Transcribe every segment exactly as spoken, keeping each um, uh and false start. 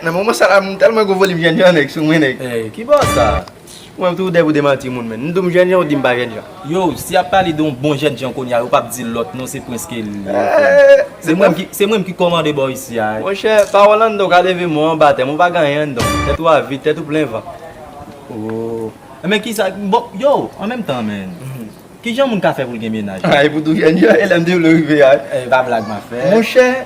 Nan moman sa la, m tèlman gwo volim jènjan nèg sou mwen, nèg. Ey, ki bò sa? Ou menm tou, ou dèyè pou demanti moun, menn. M di w m jènjan, ou di m pa jènjan. Yo, si y ap pale de yon bon jènjan kounye a, yo p ap di l lòt non, se Prince Kelly. Eh, se mwen ki, se mwen ki kòmande bò isi a. Monchè, pawòl anndan, ou ka leve mò anba tè, men ou pa gen anyen anndan. Tèt ou a vid, tèt ou plen van. Oh. Men kisa, bon, yo, an menm tan, menn. Kijan moun ka fè pou l gen mennaj? Ah, e pou tou jènjan, e lè m te vle rive a. Eh, pa blag m ap fè. Monchè,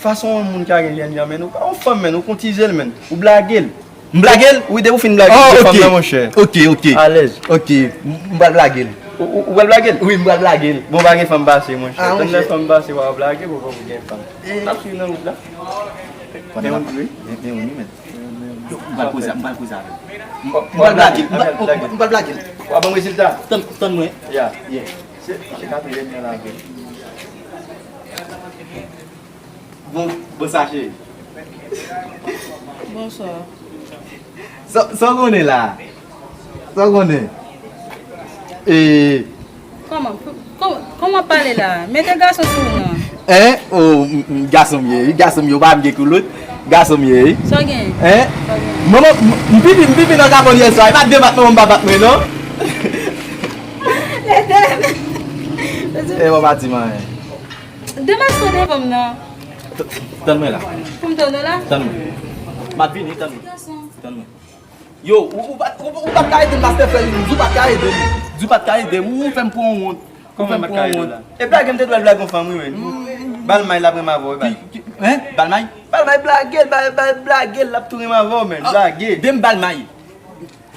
fason yon moun ka gen jènjan, menn, ou pa yon fanm, menn, ou kontize l, menn. Ou blage l. M blage l? Wi, depi w fin blage l, oh, gen fanm nan, monchè. Ok, ok. Alèz. Ok, m, m pral blage l. Ou, ou, ou pral blage l? Wi, m pral blage l. Bon, pa gen fanm pase, monchè. Ah, tann lè fanm pase, w a blage, pou, pou gen fanm. Eh. N ap swiv nan wout la. Men yon, wi. Men, men yon, wi, men. Yo, m pral koze, m pral koze avè l. M, m pral blage l, m pral, m pral blage l. W a ban m rezilta? Tann, tann mwen. Ya, yeah. Se, se katriyèm nan lage. Bon, bon sa cheri. Bonswa. Sa, sa w konnen la? Sa w konnen? E, Kòman? Kòman, kòman w ap pale la? Mete gason sou ou non. Hein? Oh, m, m, gason m ye, wi. Gason m ye, ou pa m gen koulot. Gason m ye, wi. Sa w gen? Hein? Sa w gen? Manman, m, m pipi, m pipi nan gabòn yèswa. E pa de bat manman m pa bat mwen, non. Lete. E, mwen pa di m anyen. Demaske w devan m, non. T-, t-, tann mwen la. Pou m tann ou la? Tann mwen. M ap vini, tann mwen. Gason. Tann mwen. Yo, ou, ou pa t, ou, ou pa t ka ede m, Master Fresh, di w pa t ka ede m. Di w pa t ka ede m, ou fè m pran wont. Ou fè m pran wont. E blage m te dwe al blage yon fanm, wi, men. Ba l may, l ap renmen avè w, wi, ba l. Ki, ki, hein? Ba l may? Ba l may, blage l, ba l, ba l, blage l, l ap tou renmen avè w, men. Ah, blage. De m ba l may.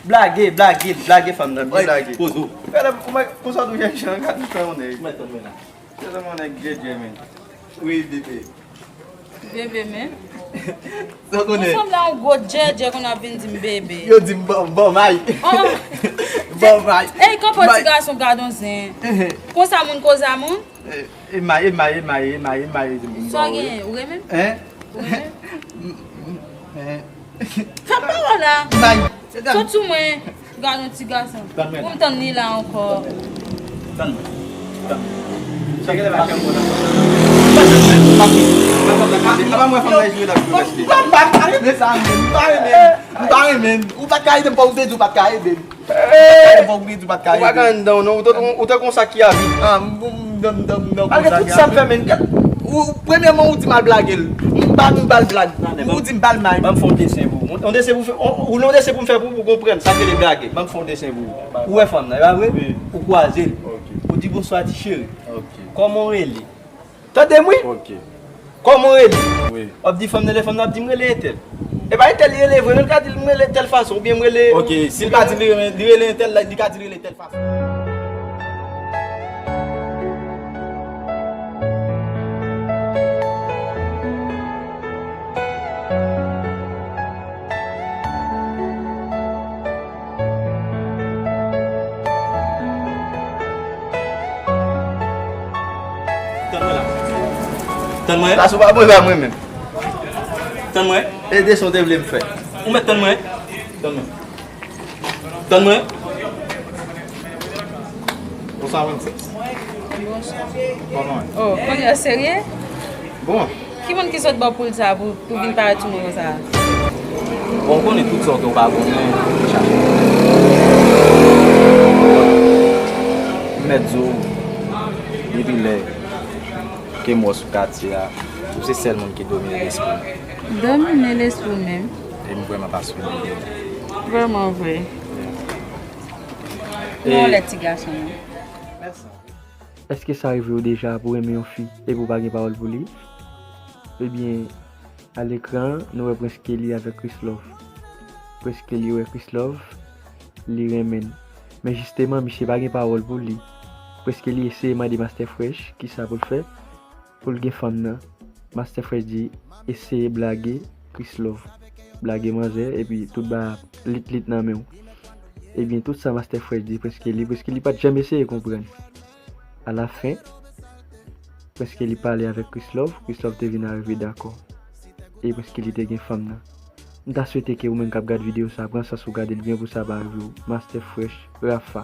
Blage, blage, blage fanm nan, blage. Poze w. Gade, ou mwen, konsa tou jènjan, gade jan ou nèg. Mwen tann mwen la. Gade jan ou nèg djèdjè, men. Wi, bebe. Bebe, men. Sa w konnen? Ou sanble a yon gwo djèdjè kounye a w ap vin di m bebe. Yo di m bò, bò may. Oh. Bò may. Ey, kanpe ti gason, gad on zen. Konsa moun koze a moun? E, e may, e may, e may, e may, e may, e may, e may. Sa w genyen, ou renmen m? Hein? Ou renmen m? Hein? Fè pawòl la. May. Sot sou mwen. Gade yon ti gason. Tann mwen la. Pou m tann li la ankò. Tann mwen. Tann mwen. Sa genlè pa janm bon ankò. Apa mwen fanm nan jwe la pou reste. M pa, m pa renmen sa, men. M pa renmen. M pa renmen. Ou pa t ka ede m, fò ou te di ou pa t ka ede m. Ou pa ka anndan w non, ou te, ou te konsa ki a vid. Ah, m, m, m, m, m, m, malgre tout sa m fè, men, ou, premyèman, ou di m al blage l. M ba, m ba l blag. Ou di m ba l may. Ban m fè yon desen pou ou. Yon desen pou fè, ou, ou yon desen pou m fè pou ou, pou w konprann sa k rele blage. Ban m fè yon desen pou ou. Ou wè fanm nan, e pa vre? Wi. Ou kwaze l. Ok. Ou di, "Bonswa, ti cheri." Ok. Kòman w rele? Tande m, wi. Ok. Kòman w rele? Wi. W ap di fanm nan, lè fanm nan ap di m rele entèl. E pa entèl li rele vre, non, li ka di l m rele tèl fason, oubyen m rele. Ok, si l pa di li rele, li rele entèl, li ka di l rele tèl fason. Tann mwen la. Tann mwen. Sa sou pa mwen, pa mwen menm. Tann mwen. E de son te vle m fè. Ou mèt tann mwen. Tann mwen. Tann mwen. Bonswa, Princess. Bonswa. Kòman? Oh, kounye a serye? Bon. Ki moun ki sot ba w poul sa pou, pou vin parèt sou mwen konsa? Bon, ou konnen tout sa w fè ou pa bon, men. M mèt di w, depi lè ke m wè w sou katye a, ou se sèl moun ki domine lespri m. Domine lespri w menm? E m vrèman pa sou li. Vrèman vre. E yon lè ti gason, non. Mèsi. Èske sa rive w deja pou w renmen yon fi epi w pa gen pawòl pou li? Ebyen, a lekran an, nou wè Prince Kelly avèk Chrislove. Prince Kelly wè Chrislove, li renmen l. Men jisteman, misye pa gen pawòl pou li. Prince Kelly eseye mande Master Fresh kisa pou l fè pou l gen fanm nan. Master Fresh di, eseye blage Chrislove. Blage manzè, epi tout bagay ap lit lit nan men w. Ebyen, tout sa Master Fresh di Prince Kelly, Prince Kelly pa t janm eseye konprann. Alafen, Prince Kelly pale avèk Chrislove, Chrislove te vin arive dakò. E Prince Kelly te gen fanm nan. M ta swete ke ou menm k ap gad videyo sa, pran sans ou gade l byen pou sa pa rive w. Master Fresh, Rafa,